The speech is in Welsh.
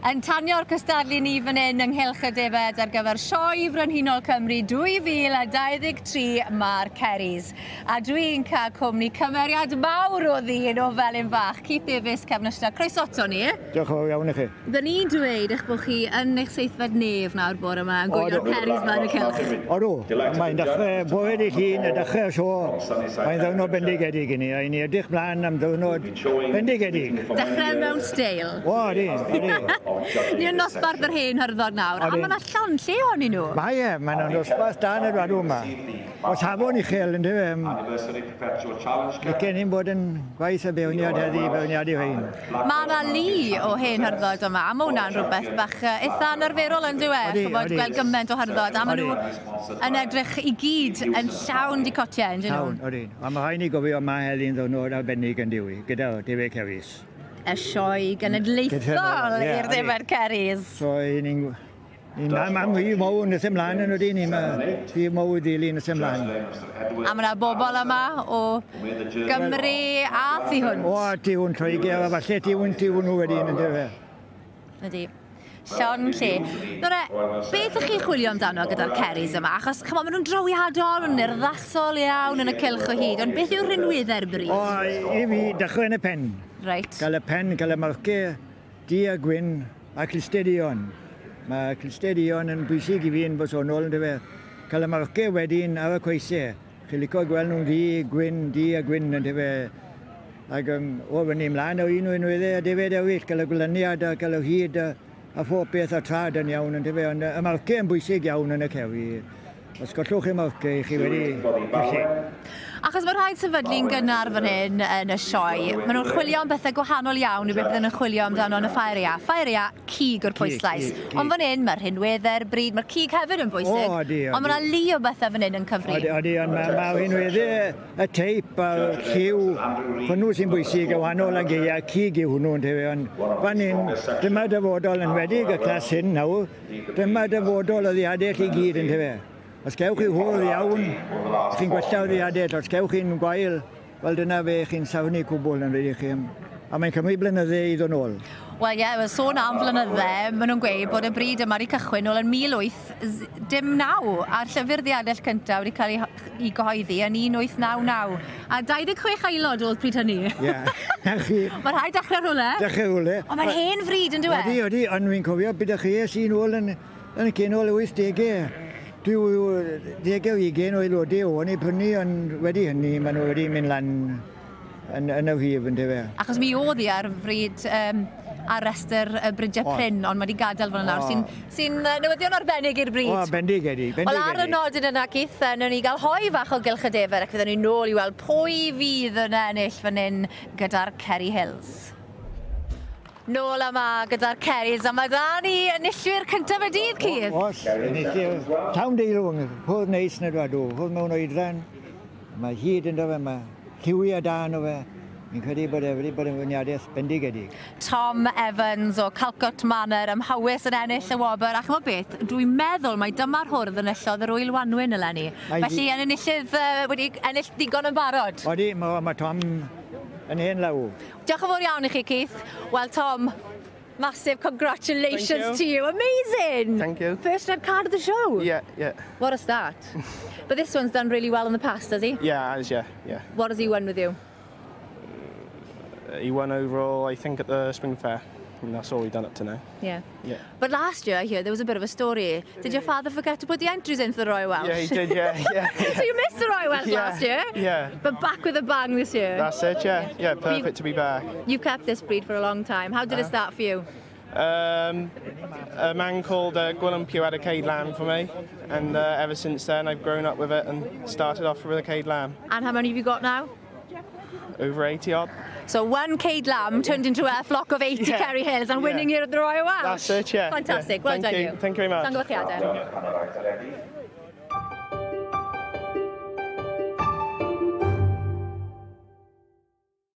Yn tanio'r cystadlu ni fan hyn yng Nghylch y Defaid ar gyfer Sioe Frenhinol Cymru 2023 mae'r Kerrys. A dwi'n cael cwmni cymeriad mawr o ddyn o Felin Fach, Keith Davies, Cefn Ystad. Croeso ato ni. Diolch yn fawr iawn i chi. Fydden i'n dweud eich bod chi yn eich seithfed nef nawr bore yma yn gwylio'r Kerrys 'ma yn y cylch. Odw, mae'n dechrau bore dydd Llun a dechrau'r sio. Mae'n ddiwrnod bendigedig i ni, a i ni edrych mlaen am ddiwrnod bendigedig. Dechrau mewn steil. O, odi, odi. Ni yn nosbarth yr hen hyrddod nawr, a mae yna llond lle ohonyn nhw. Mae e, mae yna nosbarth da yn y dwadw yma. O safon uchel, yn dyfe? Licen i'n bod yn gwaith y beirniad heddi, beirniadu rhein. Mae yna lu o hen hyrddod yma, a mae hwnna'n rhywbeth bach eitha anarferol yn dyw e? Odi, Ch'mod, odi. gweld gymaint o hyrddod, a maen nhw yn edrych i gyd yn llawn dicotiau, yn dyn nhw? Llawn, odi. A mae rhaid ni gofio yma heddi'n ddiwrnod arbennig yn dyw i, gyda Defaid Kerrys. Y sioe genedlaethol i'r Defaid Kerrys. So, i ni'n Ni'n ma, ma rhy mawr nes ymlaen yn ydyn ni, mae rhy mawr i ddilyn nes ymlaen. A mae yna bobl yma o Gymru a thu hwnt. O, a tu hwnt Lloegr, a falle tu hwnt i hwnnw wedyn, yn dyfe. Ydy. Llond lle. Nawr e, beth ych chi'n chwilio amdano gyda'r Kerrys yma? Achos, ch'mod, maen nhw'n drawiadol, maen nhw'n urddasol iawn yn y cylch o hyd, ond beth yw'r rhinweddau'r bryd? O, i fi, dechrau yn y pen. Reit. Gael y pen, gael y marciau, Du a gwyn a clustiau duon. Mae clustiau duon yn bwysig i fi yn bersonol, yndyfe. Cael y marciau wedyn ar y coesau. Chi'n licio gweld nhw'n ddu, gwyn, du a gwyn, yndyfe. Ac um, o fyny ymlaen o un o unwyddau a defaid eraill, cael y glyniad a cael y hyd a, a phob beth a trad yn iawn, yndyfe. Ond y marciau yn bwysig iawn yn y ceri. Os gollwch chi marciau, chi wedi colli. Achos mae rhaid sefydlu'n gynnar fan hyn yn y sioe. Maen nhw'n chwilio am bethau gwahanol iawn i beth bydden nhw'n chwilio amdano yn y ffair aeaf. Ffair aeaf, cig yw'r pwyslais. Ond fan hyn, mae'r rhinweddau'r bryd, mae'r cig hefyd yn bwysig. O, odi, odi. Ond mae yna lu o bethau fan hyn yn cyfri. Odi, odi, ond mae ma rhinweddau, y teip a'r lliw, hwnnw sy'n bwysig, y wahanol ag gaeaf, cig yw hwnnw, yntefe. Ond fan hyn, dyma dyfodol yn wedig y clas hyn nawr. Dyma dyfodol y ddiadell i gyd, yntefe. Os gewch chi hwyl iawn, chi'n gwella'r ddiadell. Os gewch chi'n gwael, wel dyna fe, chi'n safnu cwbl yn rhaid i chi. A mae'n cymryd blynydde i ddod nôl. Wel ie, yeah, sôn am flynydde, maen nhw'n gweud bod y bryd yma wedi cychwyn nôl yn 1809, a'r llyfr ddiadell cyntaf wedi cael ei, ei gyhoeddi yn 1899. A 26 aelod oedd pryd hynny. Ie, yeah. Na chi. Mae rhaid dechrau rhywle. Dechrau rhywle. Ond mae'n hen fryd, yn dyw e? Odi, odi, ond fi'n cofio byd chi es i nôl yn, yn canol y 80au. Dwi ddeg o ugain o aelodau o'n i prynu, ond wedi hynny, maen nhw wedi mynd lan yn, yn y rhif, yn dyfe. Achos mi oedd hi ar fryd um, ar restr y bridiau prin, ond mae wedi gadael fan yna, sy'n sy newyddion arbennig i'r bryd. O, bendigedig, bendigedig. Wel, ar y nodyn yna, Keith, newn ni gael hoe fach o gylch y defaid ac fydden ni nôl i weld pwy fydd yn ennill fan hyn gyda'r Kerry Hills. Nôl yma gyda'r Kerrys, a mae da ni enillwyr cyntaf y dydd, Keith. Oes, enillwyr llawn deilwng, hwrdd neis na dwadw, hwrdd mewn oedran, mae hyd ynddo fe, mae lliwiau da ynddo fe. Fi'n credu bod e wedi bod yn fwyniadaeth bendigedig. Tom Evans o Calcott Manor ym Mhowys yn ennill y wobr, a ch'mod beth, dwi'n meddwl mai dyma'r hwrdd enillodd yr Ŵyl Wanwyn eleni. Felly yn enillydd wedi ennill digon yn barod. Odi, mae ma Tom yn hen law. Diolch yn fawr iawn i chi, Keith. Wel, Tom, massive congratulations to you. Amazing! Thank you. First red card of the show. Yeah. What a start. But this one's done really well in the past, has he? Yeah, has, yeah. What has he won with you? He won overall, I think, at the Spring Fair. And that's all we've done up to now. Yeah. Yeah. But last year, I hear, there was a bit of a story. Did your father forget to put the entries in for the Royal Welsh? Yeah, he did, yeah. So you missed the Royal Welsh last year? Yeah. But back with a bang this year. That's it, yeah. Yeah, perfect to be back. You've kept this breed for a long time. How did it start for you? A man called Gwilym Pugh had a Cade lamb for me, and ever since then I've grown up with it and started off with a Cade lamb. And how many have you got now? Over 80 odd. So one Cade lamb turned into a flock of 80 Kerry Hills and winning here at the Royal Welsh. That's it, yeah. Fantastic. Yeah. Well Thank done you. you. Thank you very much. Llongyfarchiadau.